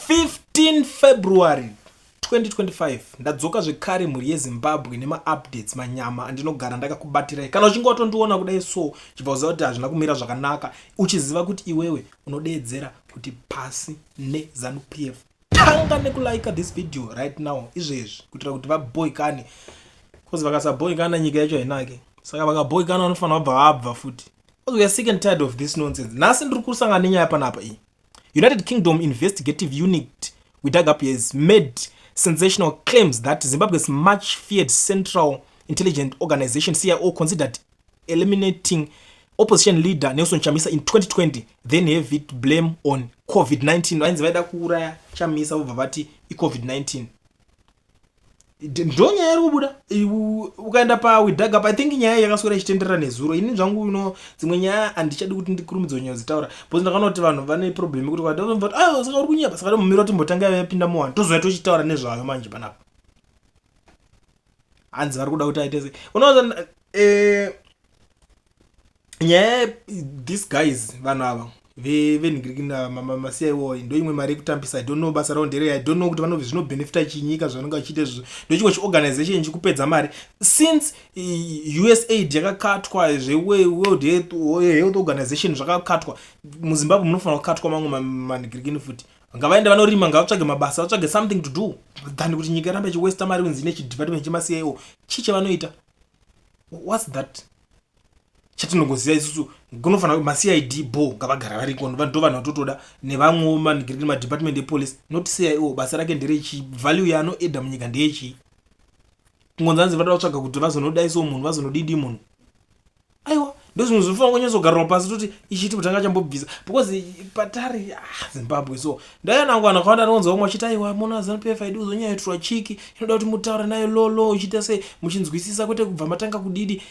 15 February 2025, ndadzoka zvekare, mhuri yeZimbabwe, nemaupdates manyama andinogara ndakakubatirai. Kana uchinge watondiona kudai so, chibva uziva kuti hazvina kumira zvakanaka, uchiziva kuti iwewe unodeedzera kuti pasi neZANU PF. Tanga nekulike this video right now, izvezvi, kuitira kuti vaboykane, because vakasaboykana nyika yacho hainake. Saka vakaboykana vanofanira vabva vabva futi, because we are sick and tired of this nonsense. Nhasi ndiri kusangana nenyaya panapa iyi. United Kingdom investigative unit We Dug Up has made sensational claims that Zimbabwe's much feared Central Intelligence Organization, CIO, considered eliminating opposition leader Nelson Chamisa in 2020, then have it blame on COVID-19. Vainzi vaida kuuraya Chamisa, vobva vati iCOVID-19. Ndo nyaya iri kubuda. Ukaenda paWe Dug Up, I think nyaya yakaswera ichitenderera nezuro. Ini zvangu ino dzimwe nyaya handichadi kuti ndikurumidze kunyatsodzitaura, because ndakaona kuti vanhu vane problem yekuti kuti aiwa, saka uri kunyepa. Saka mumiro timbotanga yapinda muwani, tozouya tochitaura nezvayo. Manje panapa hanzi vari kuda kuti aite sei? Unoona, nyaya, these guys, vanhu ava venhingirikina maCIO, ndo imwe mari yekutambisa. I don't know basa ravo nderei. I don't know kuti vanobve zvinobhenefita chinyika zvanonge vachiita izvozvo. Ndo chimwe chiorganization chikupedza mari since USAID yakakatwa, zveWorld Health Organization zvakakatwa. MuZimbabwe munofanira kukatwa mamwe manhingirikini futi. Ngavaende vanorima, ngavatsvage mabasa, vatsvage something to do than kuti nyika irambe ichiwesta mari kunzi ine chidepartment chemaCIO. Chii chavanoita? What's that chatinongoziva isusu? Kunofanira maCID bo ngavagara variko, ndo vanhu vatotoda, nevamwewo manhingirikini, madepartment epolice, not CIO. Basa rake nderechii? Value yaanoedha munyika ndeyechii? Kungonzanzi vada kutsvaga kuti vazonodaiso munhu, vazonodidi munhu. Aiwa, ndozvimwe zvinofanira kunyatsogarirwa pasi, toti ichiti kutanga chambobvisa, because patari, ah, Zimbabwe. So ndaiona vanhu vakawanda, anonzwa vamwe vachiti, "Aiwa, muna ZANU PF aidi kuzonyaitirwa chiki, inoda kuti mutaure nayo lolo, uchiita sei, muchinzwisisa, kwete kubva matanga kudidi."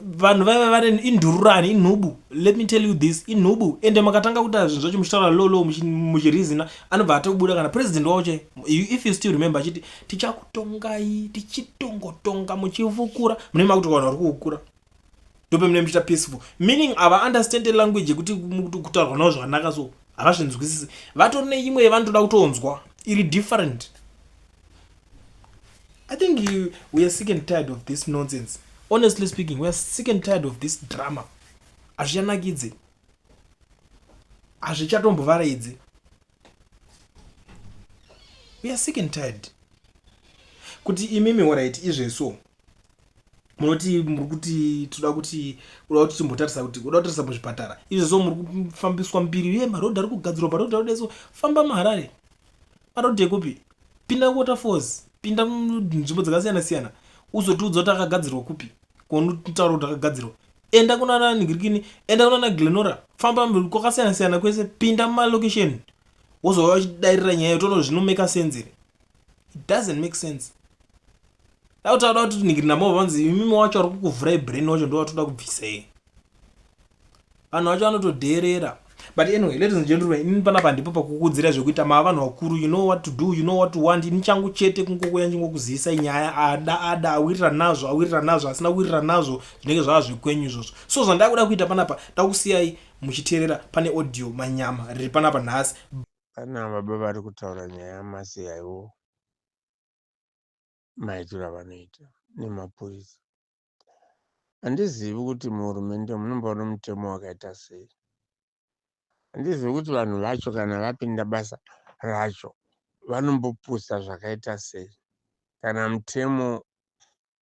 Vanhu vaiva vane indururani, inhubu. Let me tell you this, inhubu. Ende makatanga kuita zvinhu zvacho muchitaura lolo, muchirizina, anobva atobuda. Kana president wavo chai, if you still remember, achiti, "Tichakutongai, tichitongotonga muchivukura." Mune makuti vanhu vari kuukura, ndope mune muchiita peaceful, meaning hava understand language yekuti kutaurwa navo zvakanaka. So havazvinzwisisi, vatori neimwe yavanotoda kutonzwa iri different. I think we are sick and tired of this nonsense. Honestly speaking, we are sick and tired of this drama. Hazvichanakidze, hazvichatombovaraidzi. We are sick and tired kuti imimi, alright, izveso munoti muri kuti toda kuti uda kuti timbotarisa kuti uda kutarisa muzvipatara. Izvezvo muri kufambiswa mbiri ye marodhi ari kugadzirwa, marodhi ari kudeso. Famba muHarare, marodhi ekupi? Pinda Waterfalls, pinda munzvimbo dzakasiyana siyana, uzotiudza kuti akagadzirwa kupi. Kunotaura kuti akagadzirwa, enda kunana Nigirikini, enda kunana Glen Norah, famba kwakasiyana siyana kwese, pinda mumalocation, wozova uchidairira nyaya, toona zvinomeka sense here. It doesn't make sense. Dakuti kuti ningiri namovha vanzi imimi wacho ari kukuvhurai brain wacho, ndo watoda kubvisei. Vanhu vacho vanotodheerera. But anyway, ladies and gentlemen, inini panapa ndipo pakukudzira zvekuita. Mava vanhu vakuru, you know what to do, you know what to want. Ini changu chete kungokuya ndingokuzivisai nyaya. Ada ada, awirira nazvo, awirira nazvo, asina kuwirira nazvo, zvinenge zvava zvekwenyu izvozvo. So zvandakuda kuita panapa, ndakusiyai muchiteerera pane audio manyama riri panapa nhasi. Pana baba vari kutaura nyaya yamaCIO, maitiro avanoita nemapurisa. Handizivi kuti muhurumende munombaona mutemo wakaita sei. Handizivi kuti vanhu vacho kana vapinda basa racho vanombopusa zvakaita sei, kana mutemo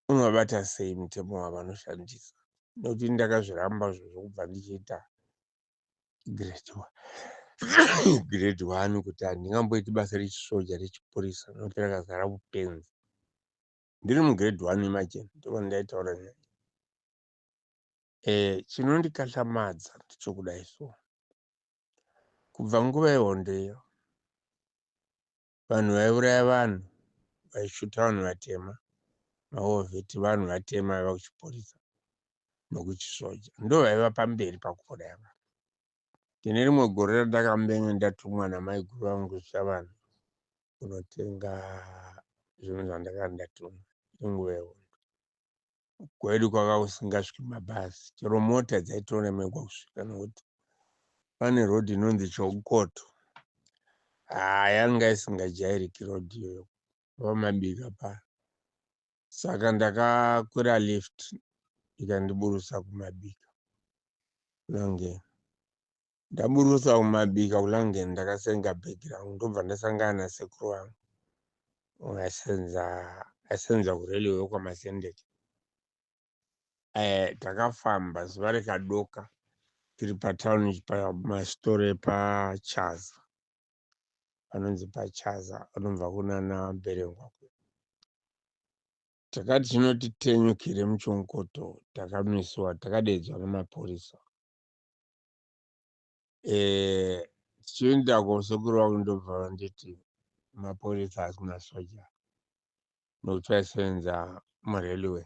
unovabata sei, mutemo wavanoshandisa, nekuti ndakazviramba izvozvo kubva ndichiita grade 1, kuti handingamboiti basa rechisoja, rechipurisa, nekuti rakazara upenzi. Ndiri mugrade 1, imagine, ndipo ndaitaura nyaya. Chinondikatyamadza ndechokudai so, kubva nguva yehondo iyo, vanhu vaiuraya vanhu, vaishuta vanhu vatema, mawar vet, vanhu vatema vaiva kuchipurisa nokuchisoja, ndo vaiva pamberi pakuuraya vanhu. Ndine rimwe gore randakambenge ndatumwa namaiguru vangu kuZvishavane kunotenga zvinhu zvandakanga ndatumwa. Inguva yehondo, kwedu kwanga kusingasviki mabhazi, chero mota dzaitoremerwa kusvika, nokuti pane rodhi inonzi Chokoto. Haa, yanga isingajairiki road iyoyo pamabika paya. Saka ndakakwira lift ikandiburusa kumabika kulangeni. Ndaburusa kumabika kulangeni, ndakasenga bhegi rangu, ndobva ndasangana nasekuru vangu aisenza kurailway kwaMasendeke. Takafamba zuva rikadoka tiri patown, pamasitoro epaChaza, panonzi paChaza, anobva kunana Mberengwa. Takati tinoti tenyukire muchonkoto, takamiswa, takadedzwa nemapurisa. Tichienda kusekuru vangu, ndobva vanditi mapurisa asi masoja, nokuti vaisenza murailway.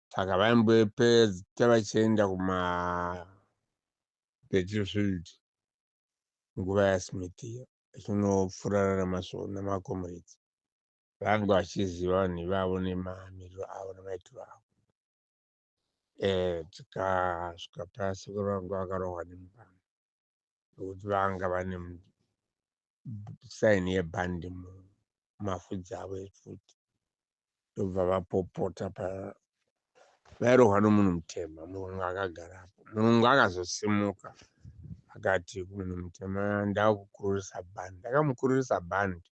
Saka vaimbopedza vachienda kuma battlefield nguva yaSmith iyo, vachinopfurana namacomrades. Vanga vachiziva vanhu ivavo nemamiriro avo nemaitiro avo. Tikasvika pasekuru vangu, vakarohwa nemupanga nokuti vanga vane saini yebhandi mumafudzi avo epfuti. Ndobva vapopota pa vairohwa nomunhu mutema, murungu akagarapo. Murungu akazosimuka akati kumunhu mutema, "Ndakukururisa bhandi." Ndakamukururisa bhandi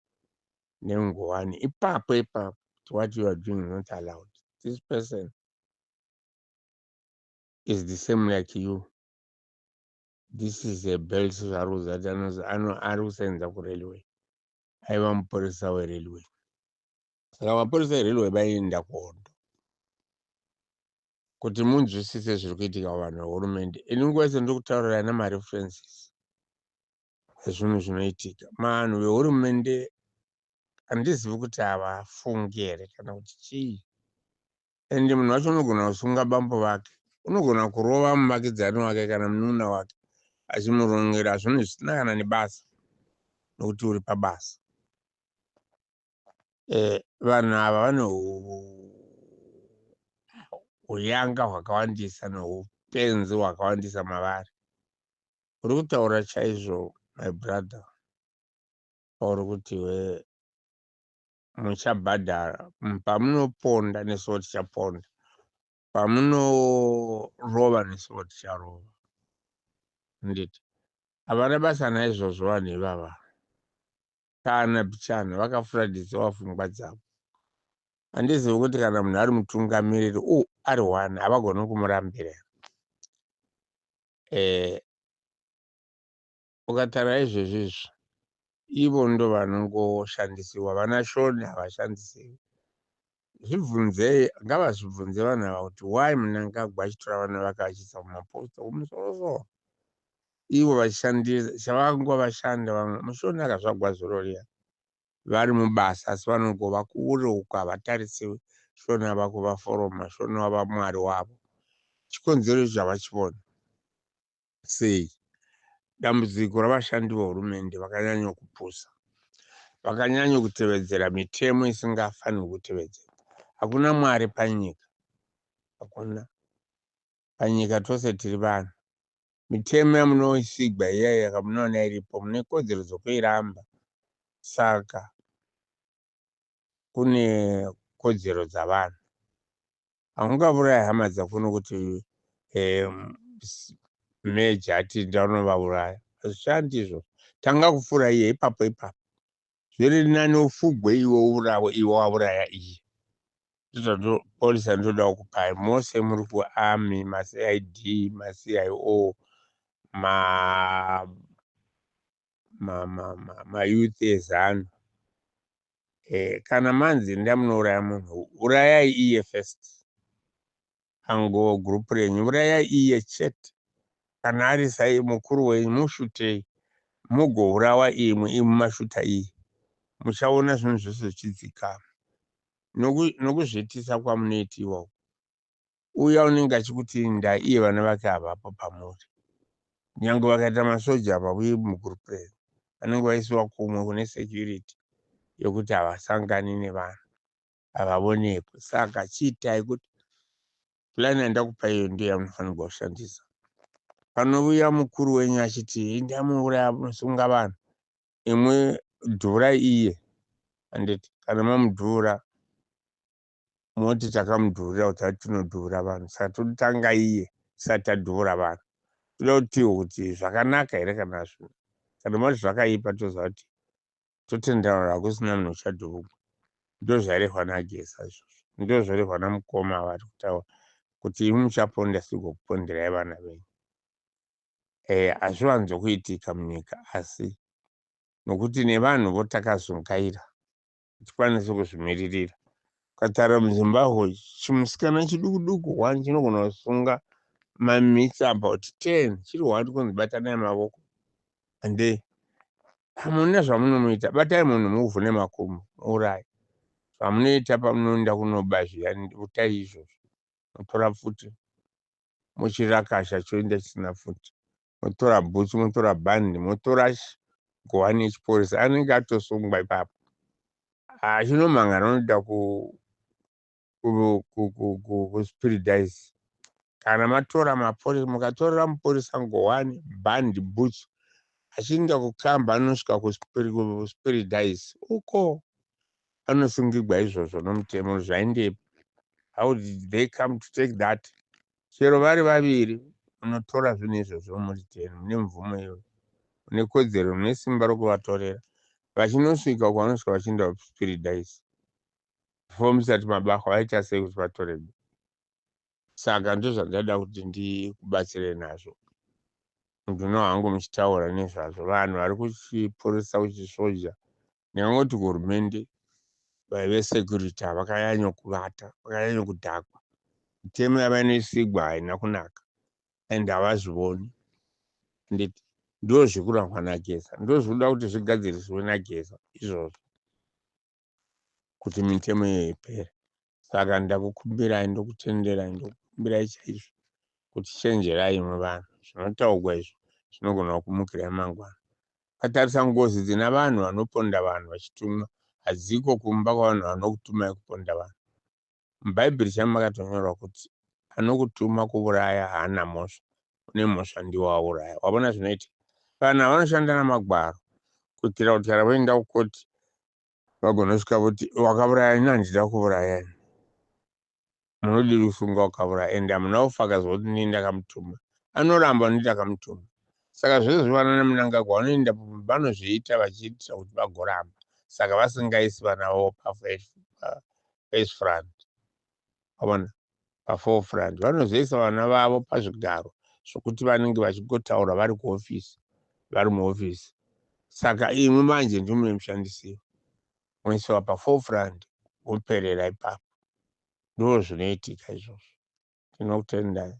nengowani ipapo ipapo. "What you are doing is not allowed. This person is the same like you. This is a belt." Zvaruza kuti ari kusenza kurailway, aiva mupurisa werailway. Saka mapurisa erailway vaienda kuhondo. Kuti munzwisise zviri kuitika kuvanhu vehurumende, ini nguva yese ndiri kutaurirai namareferences ezvinhu zvinoitika. Vanhu vehurumende handizivi kuti havafungi here kana kuti chii. Ende munhu wacho unogona kusunga bambo vake, unogona kurova muvakidzani wake kana munun'una wake, achimurongera zvinhu zvisina kana nebasa nokuti uri pabasa. Vanhu ava vane uyanga hwakawandisa neupenzi hwakawandisa mavari. Uri kutaura chaizvo, my brother, pauri kuti we muchabhadhara pamunoponda, nesuwo tichaponda, pamunorova, nesuwo ticharova. Nditi havana basa naizvozvo vanhu ivava kana pichana, vakafuradhidziwa pfungwa dzavo. Handizivi kuti kana munhu ari mutungamiriri ari one, havagoni kumurambira. Ukataura izvezvi izvi, ivo ndo vanongoshandisiwa. Vana Shoni havashandisiwi. Zvibvunzei, ngavazvibvunze vanhu ava kuti why Mnangagwa achitora vana vake achiisa kumaposta kumusorosoro, ivo vachishandisa chavangova vashanda. Vamwe muShoni akazvagwa zuro riya vari mubasa, asi vanongova kure uko, havatarisiwi. Shona vakuvaforoma, Shona wava mwari wavo. Chikonzero icho havachiona sei? Dambudziko ravashandi vehurumende, vakanyanya kupusa, vakanyanya kutevedzera mitemo isingafanirwi kutevedzerwa. Hakuna Mwari panyika, hakuna panyika, tose tiri vanhu. Mitemo yamunoisigwa iyaiya yakamunoona iripo, mune kodzero dzokuiramba. Saka kune kodzero dzavanhu. Haungauraya hama dzako nokuti meja ati ndanovauraya. Hazvishandi izvozvo. Tanga kupfuura iye ipapo ipapo. Zviri nani ufugwe iwe uurawe, iwe wauraya iye. Ndizvo policy yandoda kukupai mose muri kuarmy, maCID, maCIO, mayouth eZANU. Kana manzi ndamunouraya munhu, urayai iye first. Ango gurupu renyu, urayai iye chete. Kana ari sai mukuru wenyu, mushutei, mugourawa imwe, imwe mashuta iye. Muchaona zvinhu zvose zvichidzikama nokuzviitisa kwamunoitiwa. Uya unenge achikuti nda iye, vana vake havapo pamuri. Nyange vakaita masoja, havauyi mugurupu renyu, vanenge vaisiwa kumwe kune security yokuti havasangani nevanhu, havaonekwi. Saka chiitai kuti plan yandakupa iyo ndiyo yamunofanirwa kushandisa. Panouya mukuru wenyu achiti ndamuuraya, musunga vanhu. Imwe dhurai iye, handiti? Kana mamudhura, moti takamudhurira kuti atinodhura vanhu, saka totanga iye tisati tadhura vanhu. Toda kutiwo kuti zvakanaka here kana zvino kana mati zvakaipa, toziva kuti totenderana hakusina munhu uchadhurugwa. Ndozvairehwa naGeza izvozvo, ndozvairehwa namukoma vari kutaura kuti imi muchaponda, sigokuponderai vana venyu. Hazviwanzokuitika munyika, asi nokuti nevanhu votakazungaira tikwanise kuzvimiririra. Ukatarira muZimbabwe, chimusikana chiduku duku one chinogona kusunga mamits about 10 chiri one, kunzi batanai mavoko ande hamuna zvamunomuita. Batai munhu, muvhune makumbo, muurayi. Zvamunoita pamunoenda kunoba zviya, utai izvozvo, motora pfuti, mochirakasha choenda chisina pfuti, motora bhutsu, motora bhandi, motora ngowani yechiporisa, anenge atosungwa ipapo. Achinomhangana unoda kuspiridise. Kana matora mapurisa, mukatorera mupurisa ngowani, bhandi, bhutsu, achienda kukamba, anosvika kuspiridise uko, anosungigwa izvozvo nomutemo. Zvaindepi? How did they come to take that? Chero vari vaviri, unotora zvinhu izvozvo muri 10, mune mvumo iyoyo, une kodzero, mune simba rokuvatorera. Vachinosvika kwanosvika vachienda kuspiridise, before musati mabahwa, vaita sei kuti vatorerwe? Saka ndozvandada kuti ndikubatsire nazvo. Ndino hangu muchitaura nezvazvo, vanhu vari kuchipurisa, kuchisoja, ndingangoti kuhurumende, vesecurity vakanyanya kuvata, vakanyanya kudhakwa. Mitemo yavanoisigwa haina kunaka and havazvioni, nditi ndo zvekurangwa naGeza, ndo zvinoda kuti zvigadziriswe naGeza izvozvo, kuti mitemo iyo ipere. Saka ndakukumbirai, ndokutenderai, ndokukumbirai chaizvo kuti chenjerai imwe vanhu. Zvinotaurwa izvo zvinogona kumukirai mangwana. Ukatarisa ngozi dzina vanhu vanoponda vanhu vachitumwa, hadziko kumba kwavanhu vanokutumai kuponda vanhu. MuBhaibheri chamo makatonyorwa kuti anokutuma kuuraya haana mhosva, une mhosva ndiwo wauraya. Wabona zvinoitika? Vanhu vanoshanda namagwaro kuitira kuti kana voenda kukoti vagonosvika voti wakauraya, ini handida kuuraya, munodii kusunga wakauraya? Ende hamuna ufakazi hwekuti ndini ndakamutuma. Anoramba nditi ndakamutuma. Saka zvese zvivana naMunangagwa vanoenda vanozviita vachiitira kuti vagoramba, saka vasingaisi vana vavo paface front, vaona paforefront. Vanozoisa vana vavo pazvigaro zvokuti vanenge vachingotaura vari kuofisi, vari muofisi. Saka imwi manje ndimune mushandisiwa, moisiwa paforefront, woperera ipapo. Ndo zvinoitika izvozvo. Tinokutendai.